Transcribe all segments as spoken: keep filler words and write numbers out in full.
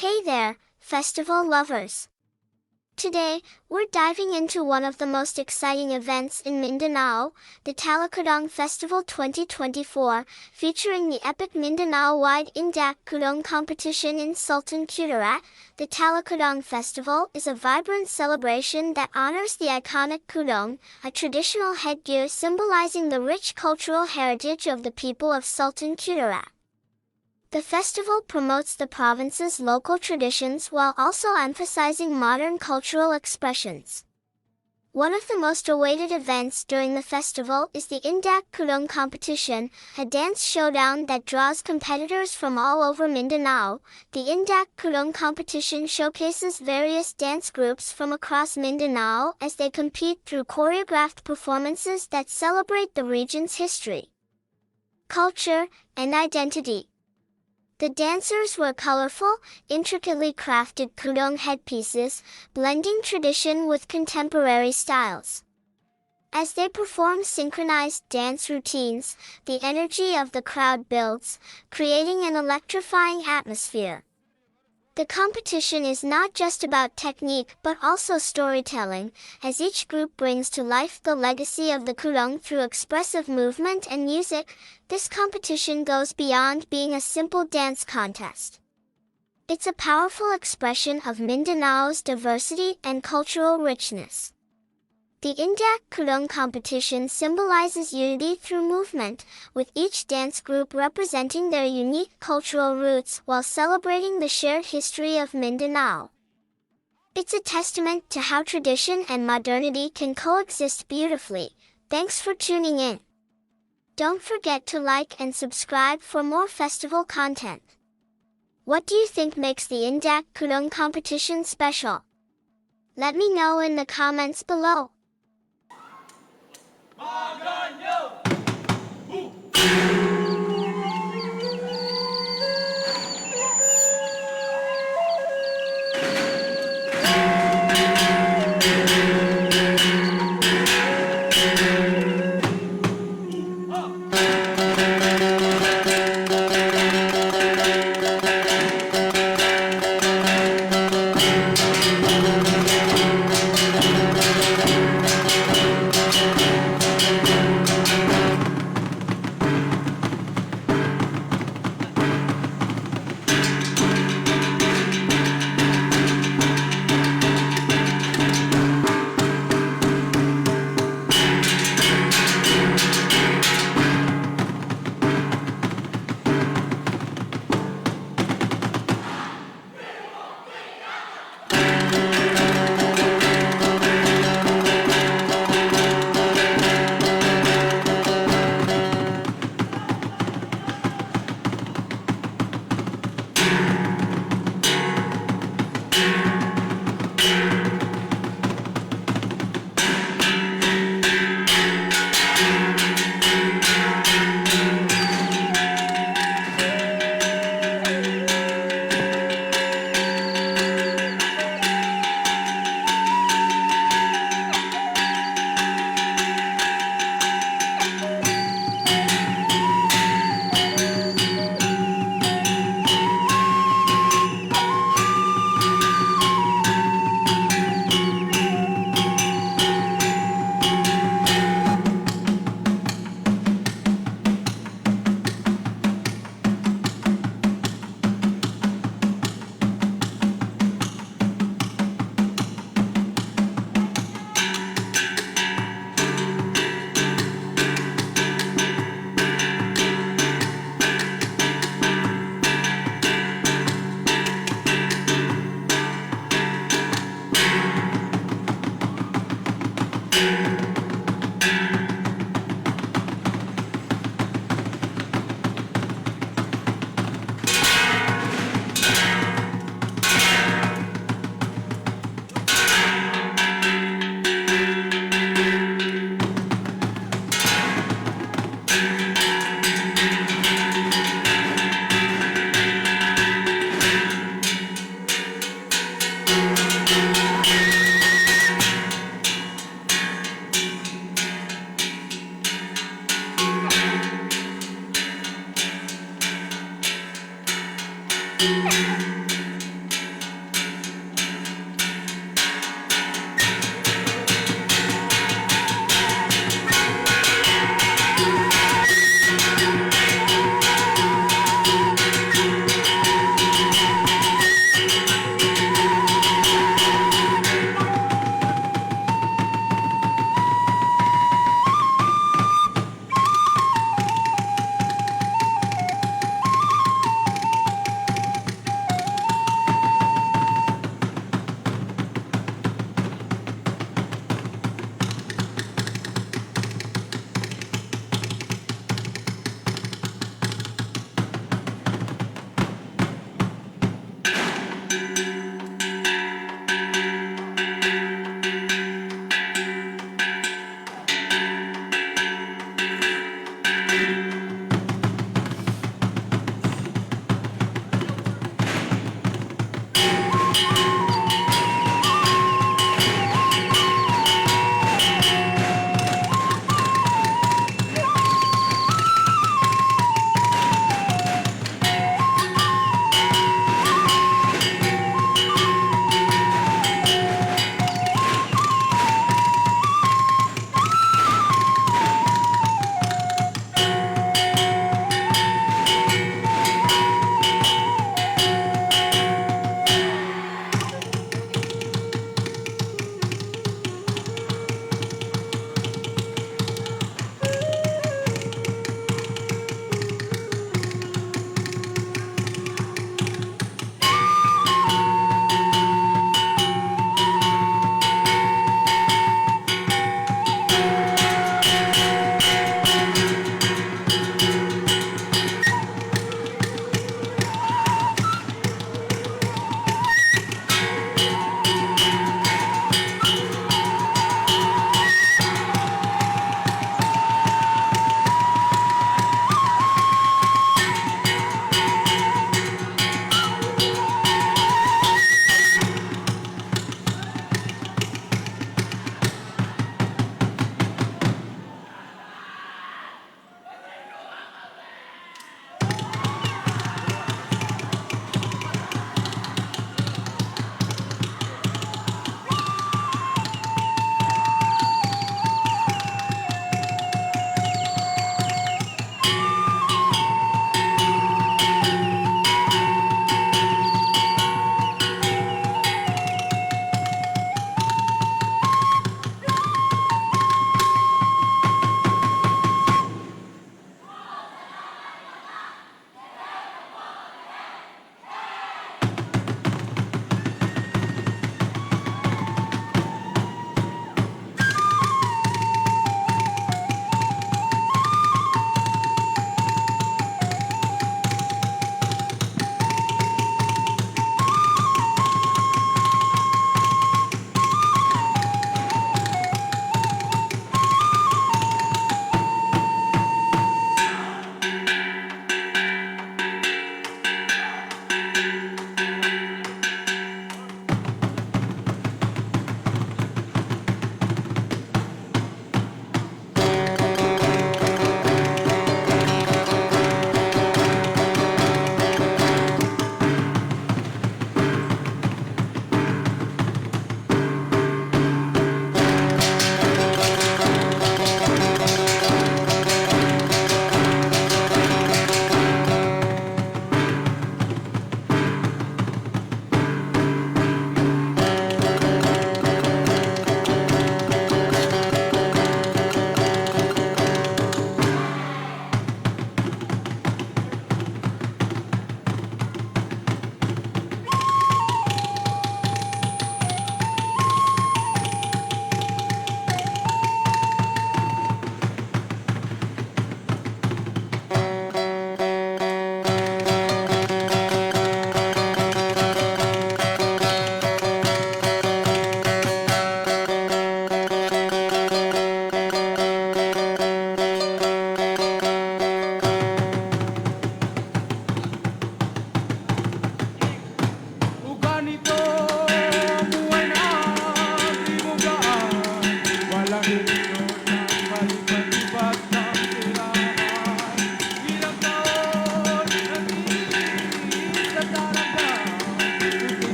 Hey there, festival lovers. Today, we're diving into one of the most exciting events in Mindanao, the Talakudong Festival twenty twenty-four, featuring the epic Mindanao-wide Indak Kudong competition in Sultan Kudarat. The Talakudong Festival is a vibrant celebration that honors the iconic kudong, a traditional headgear symbolizing the rich cultural heritage of the people of Sultan Kudarat. The festival promotes the province's local traditions while also emphasizing modern cultural expressions. One of the most awaited events during the festival is the Indak Kudong competition, a dance showdown that draws competitors from all over Mindanao. The Indak Kudong competition showcases various dance groups from across Mindanao as they compete through choreographed performances that celebrate the region's history, culture, and identity. The dancers wear colorful, intricately crafted kudong headpieces, blending tradition with contemporary styles. As they perform synchronized dance routines, the energy of the crowd builds, creating an electrifying atmosphere. The competition is not just about technique but also storytelling, as each group brings to life the legacy of the kudong through expressive movement and music. This competition goes beyond being a simple dance contest. It's a powerful expression of Mindanao's diversity and cultural richness. The Indak Kudong competition symbolizes unity through movement, with each dance group representing their unique cultural roots while celebrating the shared history of Mindanao. It's a testament to how tradition and modernity can coexist beautifully. Thanks for tuning in. Don't forget to like and subscribe for more festival content. What do you think makes the Indak Kudong competition special? Let me know in the comments below.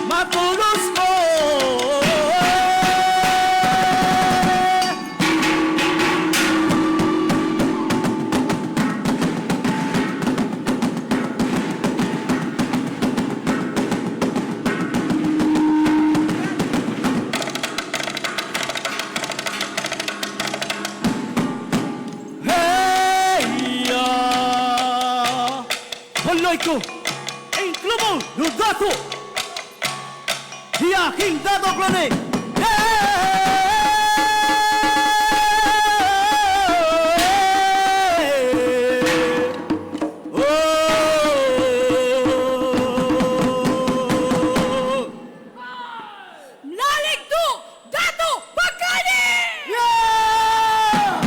Matulos ko. Hey, ya. Haloy ko. Inclumo, ludaso. Iya, King Dato Clone. Hey! Oh! Naligdo, Dato Pagani! Yeah!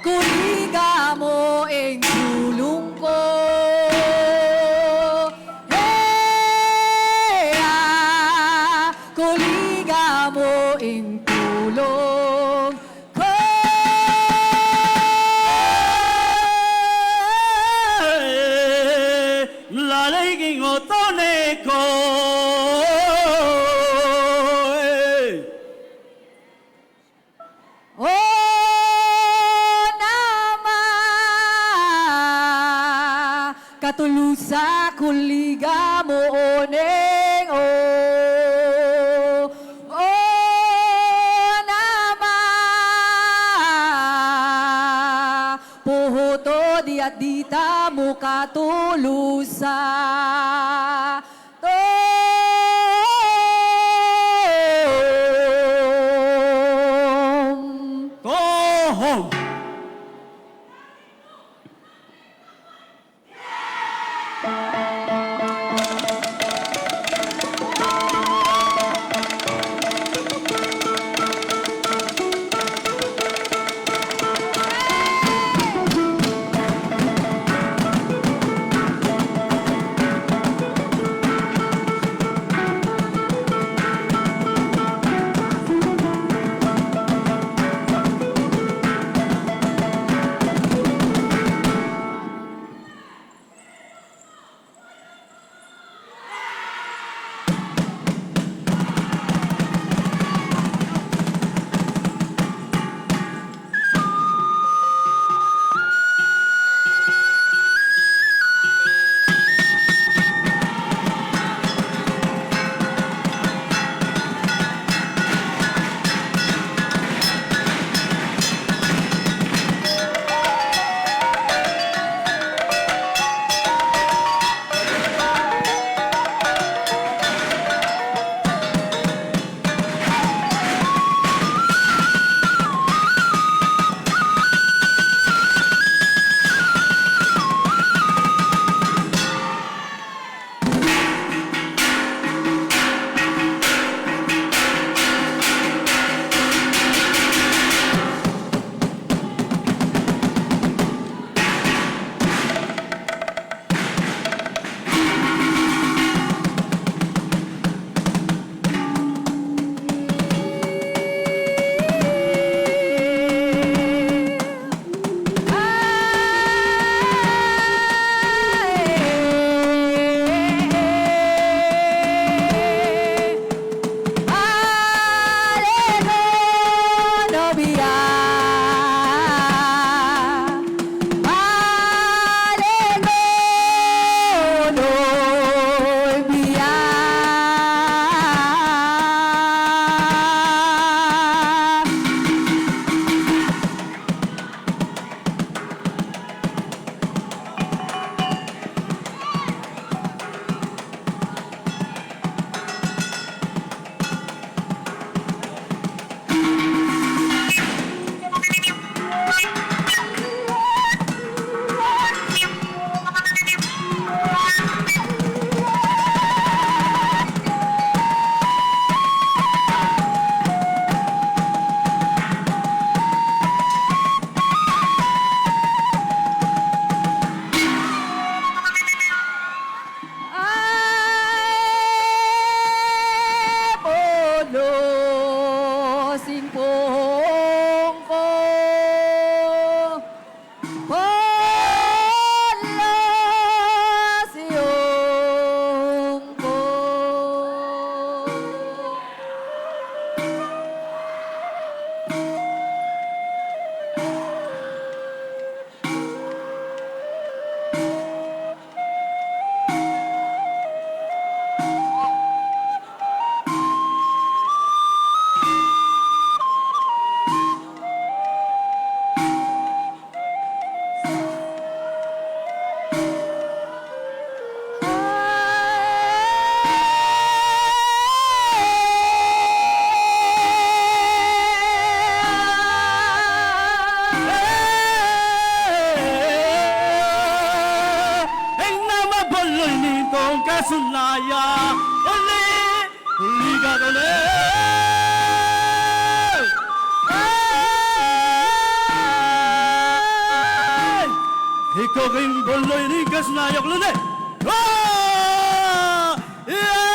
Kuliga mo ing pulong ko. Hey, ah, kuliga mo ing pulong ko. Lalay king otone ko. O nama, katulusa kuliga mo oneng o. O nama, puhuto di at dita mo katulusa. Tom! Tom! Pungko, palasyong ko. Ang namabuloy nitong kasunaya, uli, uli ka uli. Hey! Ikaw king buloy ni kasunaya, uli. Ah! Yeah!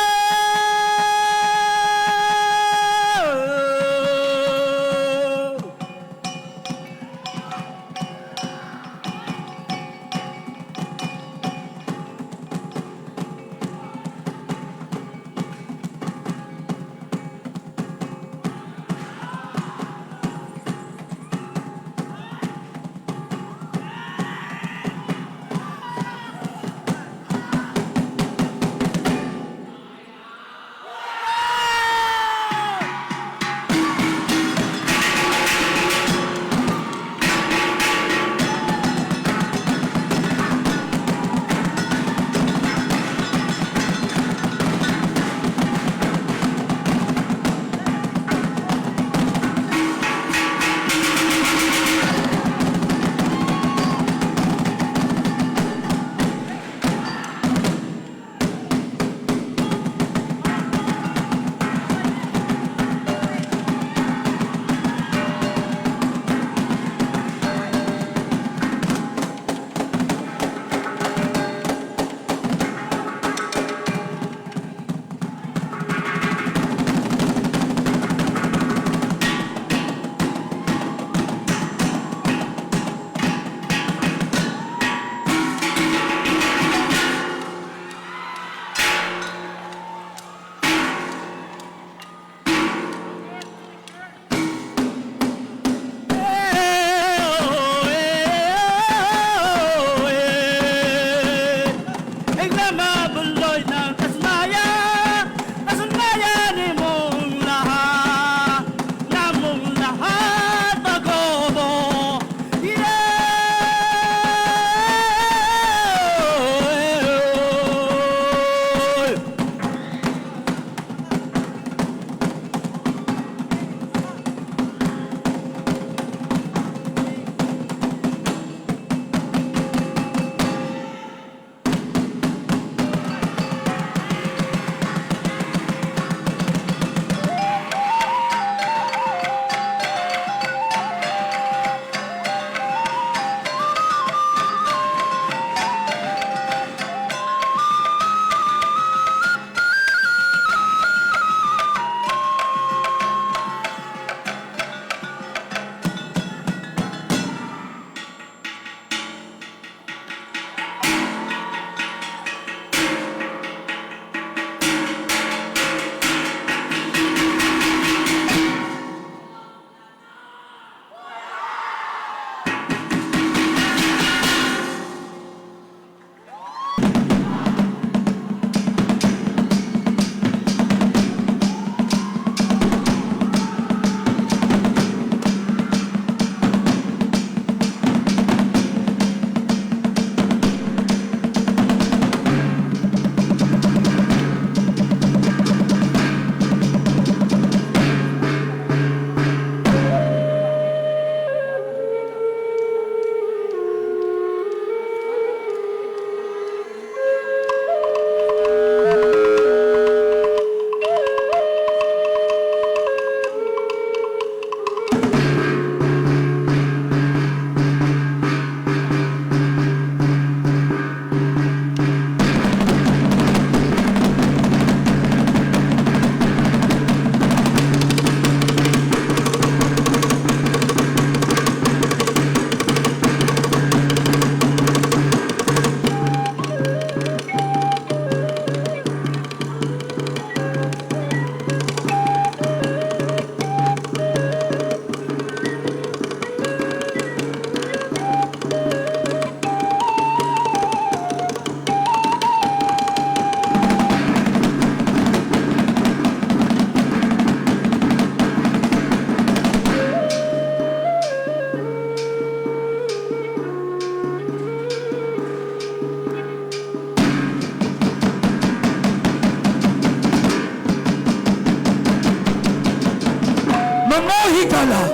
Higala,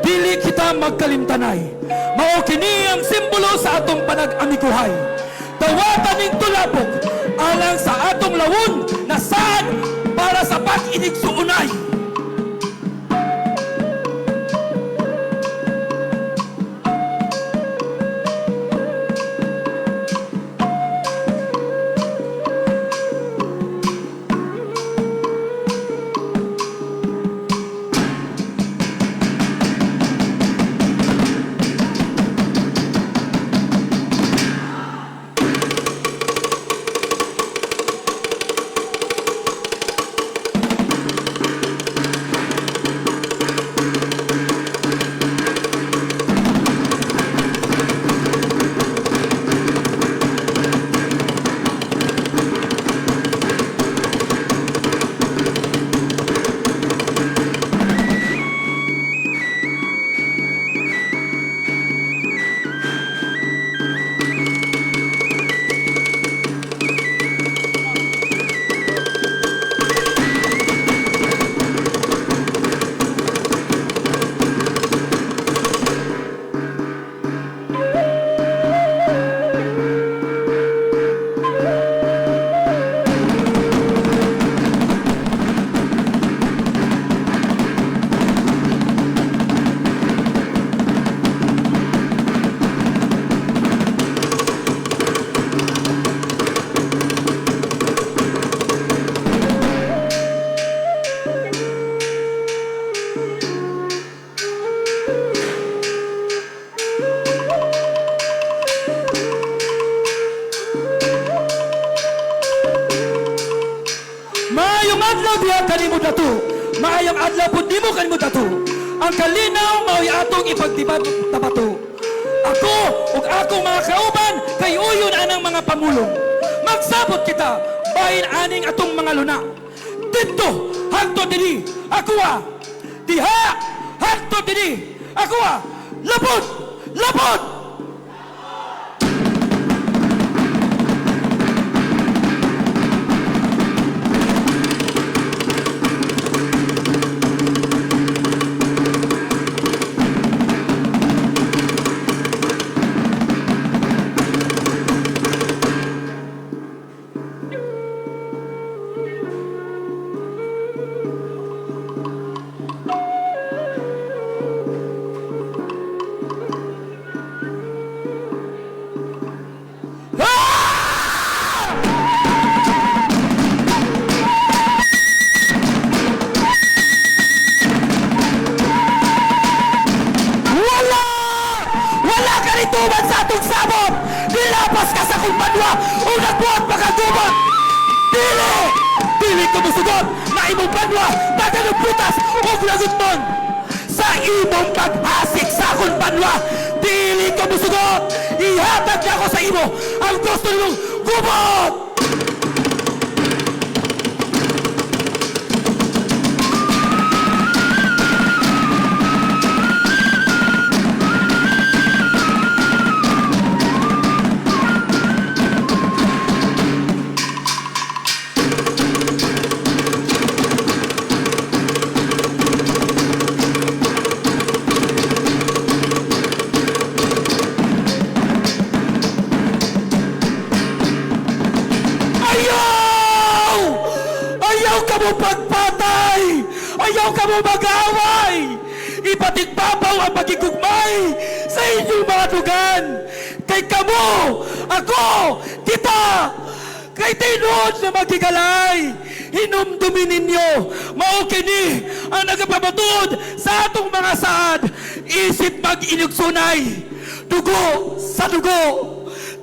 dili kita magkalimtanay. Mao kini ang simbolo sa atong panag-amiguhay. Dawata ning tulapok alang sa atong lawon nga saad para sa pag-inigsuonay. Maayong adlaw diha kanimo, Dato. Maayong adlaw pud nimo kanimo, Dato. Ang kalinaw mao'y atong ipagtibato. Ako ug akong mga kauban kay uyon anang mga pamulong. Magsabot kita bahin aning atong mga luna. Didto hangtod diri, ako, ah. Diha hangtod diri, ako, ah. Lapod! Lapod! Ah! Wala! Wala ka nituman sa atong sabot! Nilapas ka sa akong banwa ug nagbuhat pa ka gubot! Dili! Dili ko musugot na imong banwa taga-Nagbutas ug Lagutmon! Sa imong pag-asik sa akon banwa, dili ko musugot. Ihatag nako sa imo ang gusto nimong gubot. Ayaw! Ayaw kamo pagpatay! Ayaw kamo mag-away! Ipatigbabaw ang paghigugmay sa inyong mga dugan! Kay kamo, ako, kita, kay tinuod nga maghigalay, hinumdumi ninyo, mao kini ang nagapamatuod sa atong mga saad, isip mag-inugsunay, dugo sa dugo,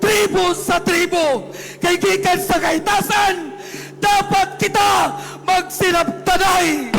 tribo sa tribo, kay gikan sa kahitasan, dapat kita magsinabtanay.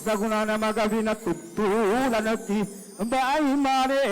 Sa guna na magabi na tugtulan na ti bay mani.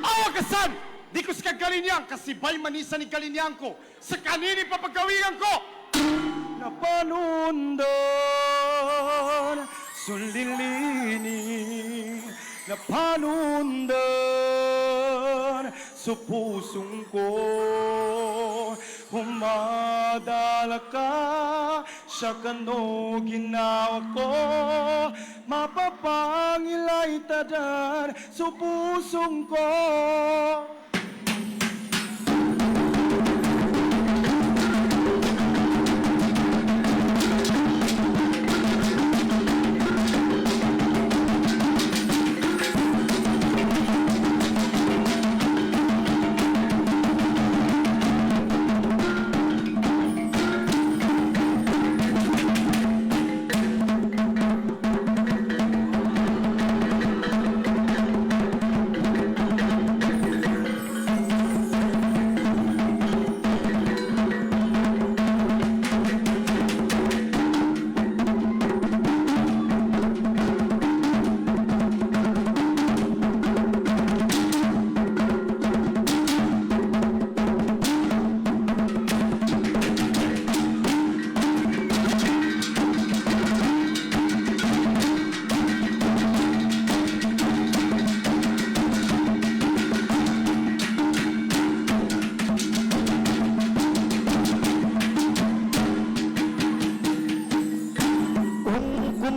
Awa ka san! Di ko sika galinyang, kasibay man ni sa ni galinyang ko. Sa kanini papagawian ko. Napanundan, sulilini, napanundan, supusong ko, humadala ka, siya kano ginawa ko, mapapangilay tadan, supusong ko.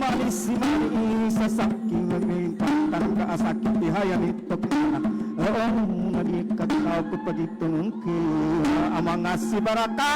Mani si mani sa saking nagpatang ka sakit ihaya ni tukmana. Oo, nani ka tao ko pagitungki ang mga si baraka.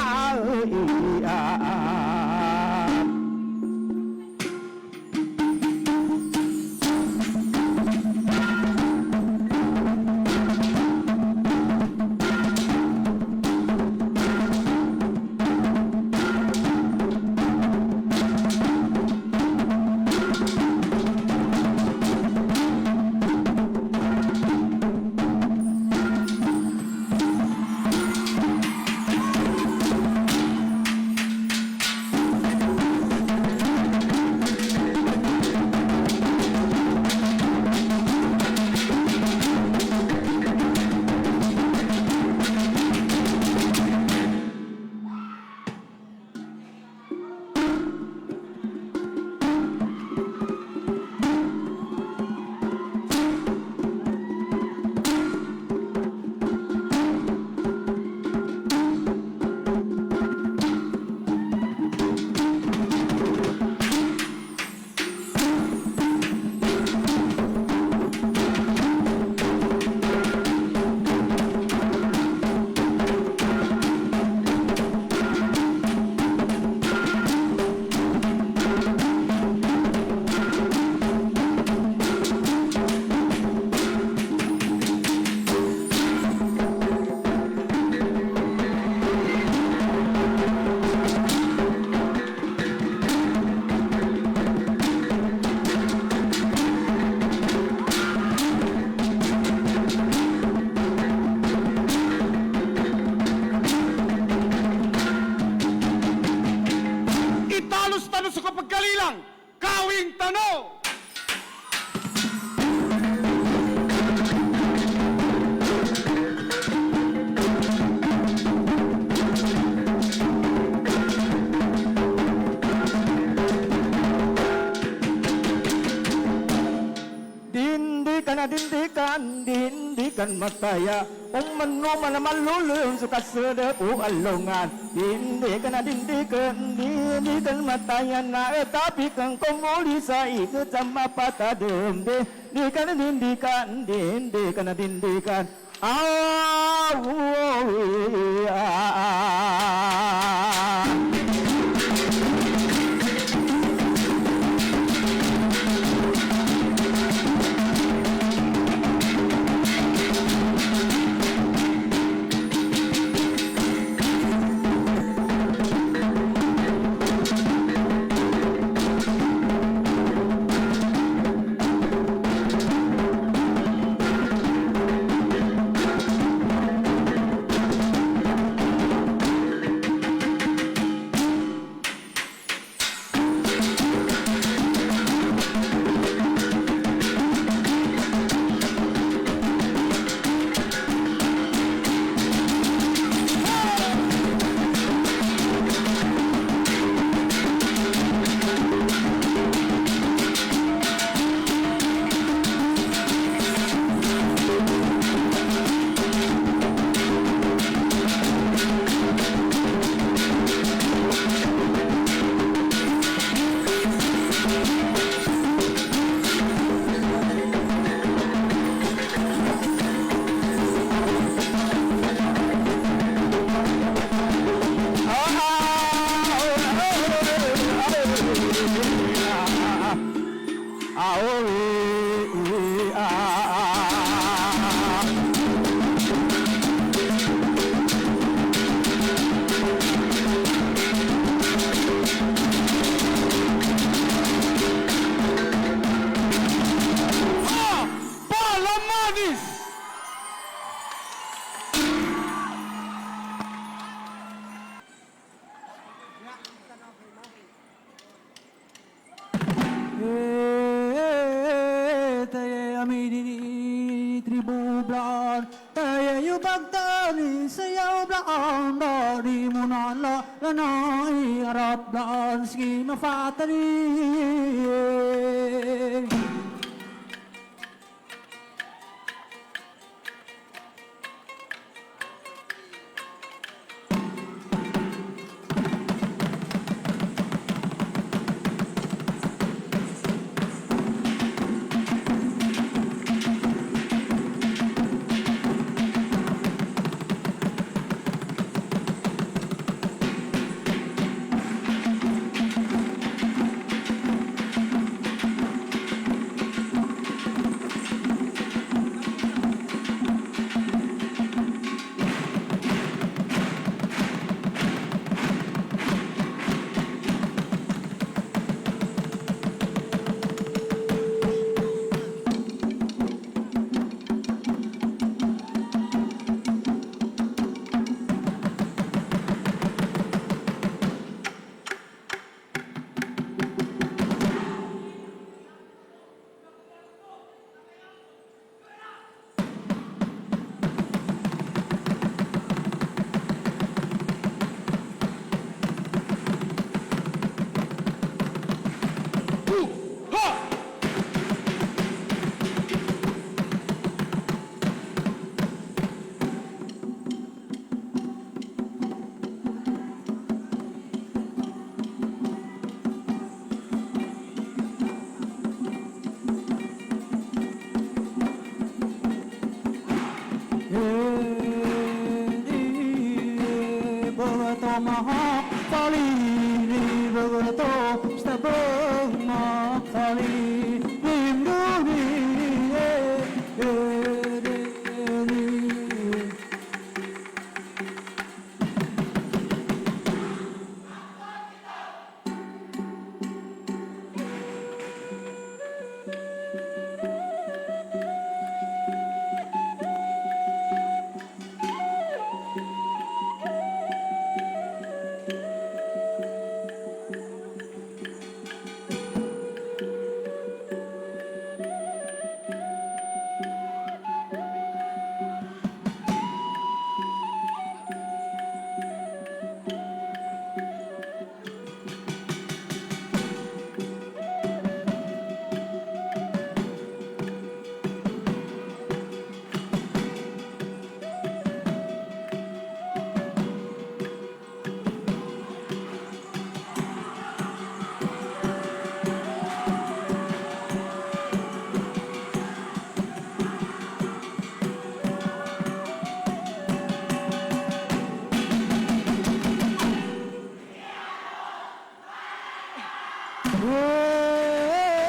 Italos-talos sa kapagkalilang, kawing tano! Dindi ka na, dindi ka, dindi ka mataya. Umano man na malulong sa kasadap o alungan. Dindi ka na, dindi ka, dindi ka mataya na. Etapi kang kumuli sa ikot sa mapatadumbi. Di ka na, dindi ka, dindi ka na, dindi ka. Ah, oh, eh, ah, ah, ah. Ah! Palamanis! Eh, tayo, ami, dini, tribu, blaan. Tayo, yu, pagtani, sayaw, blaan. Dani mo na la, lanai, arap, blaan. Sige, mafatani. Ha!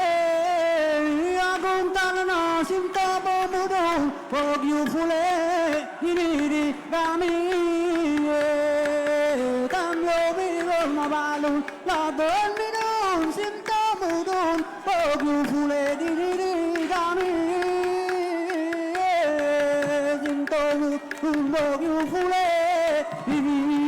Hey, agong tanan na sinta bumudong, pag you fule, hinidi kami. Hey, tamyo bigol mabalon, lagon minum sinta mudong, pag you fule, dididi kami. Hey, sinta mudong, pag you fule, hinidi.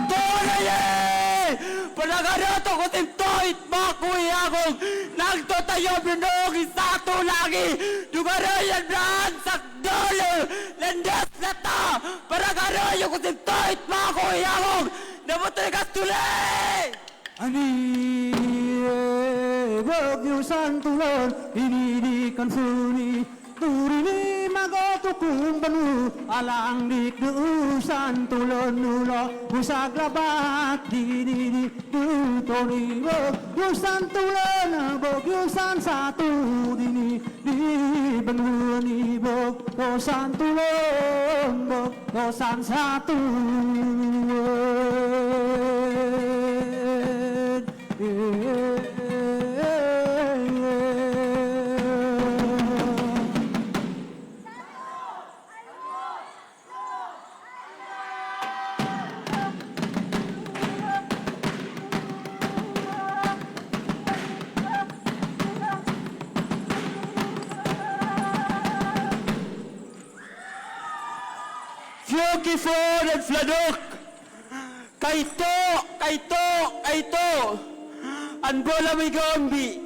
Tulaye! Panagarato ko sin toit bakoy akong nagtatayo binugi sa tulagi. Dugarayan daan sa dolo landas na ta. Panagarayo ko sin toit bakoy akong namatay ka tuli! Ani, eh, Bagyo Santulan, ini di kanfuni, duri ni magato kung banu, alang dik du Santulan, nula, busag labat, dini di du toni, Bagyo Santulan, Bagyo San Satu, dini di banwa ni Bagyo Santulan, Bagyo San Satu. Fiuki fo ng fladok. Kaito, kaito, kaito. An bola may gombi.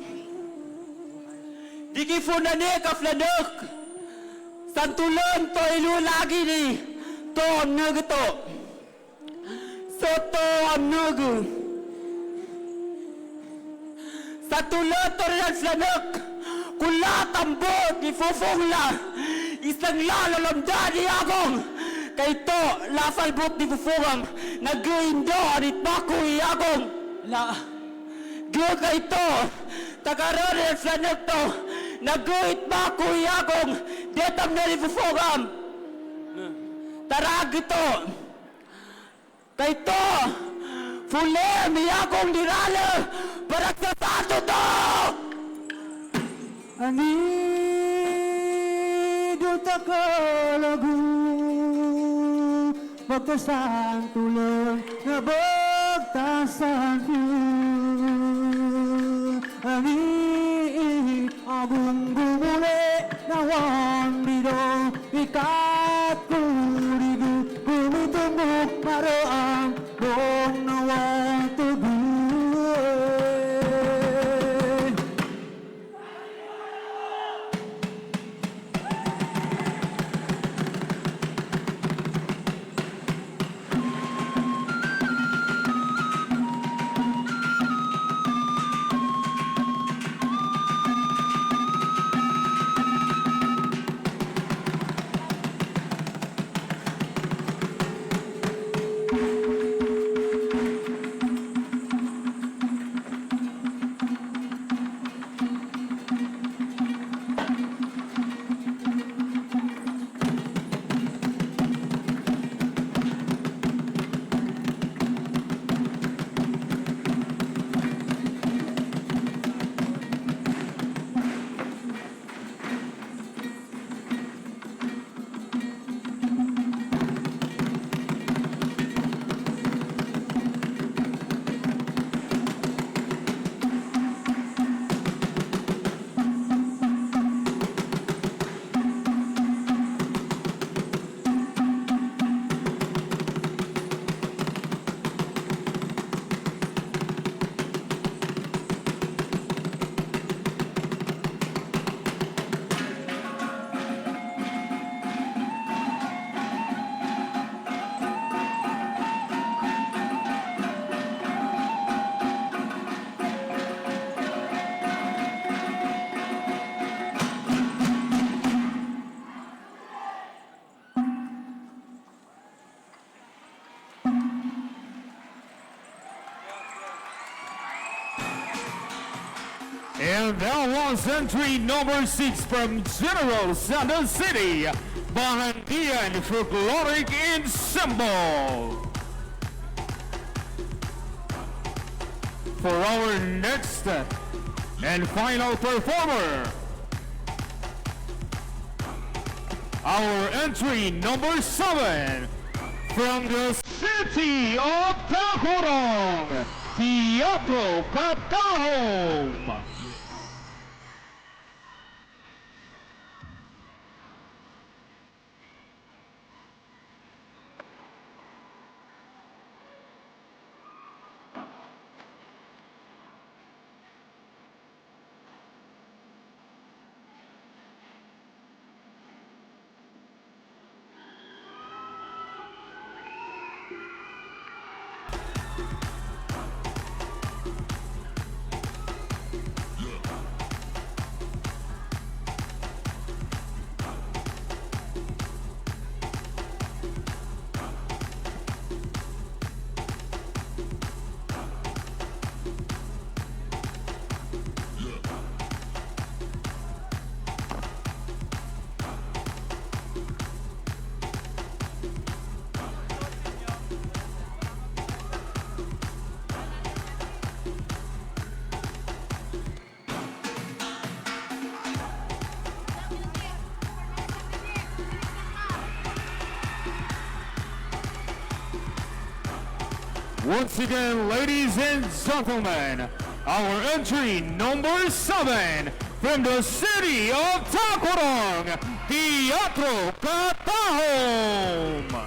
Di ki fo na ni ka fladok. Santulon to ilu lagi ni. To ang nagato. Soto ang nugu. Sa tulot to rin ang flanok, kula tambo ni Fufungla, isang lalalamda ni Agong, kay to lasalbot ni Fufungang, nag-iindo anit bako i Agong. La, Gud kay to, taga Rorel sa nagto, naguit ba kuyagong, detam na rifufugam. Tarag ito. Kay to, fule miyagong dirale, para sa santo to! Ani do ta kalago, magkasantulan nga magkasantulan. Ani agong gumuli na wan bido, ikat kuligo, gumitunggok maro ang dong na wan tugi. And that was entry number six from General Santos City, Bahandian Folkloric Ensemble. For our next and final performer, our entry number seven from the city of Tacurong, Teatro Katahom. Once again, ladies and gentlemen, our entry number seven from the city of Tacurong, Teatro Katahom.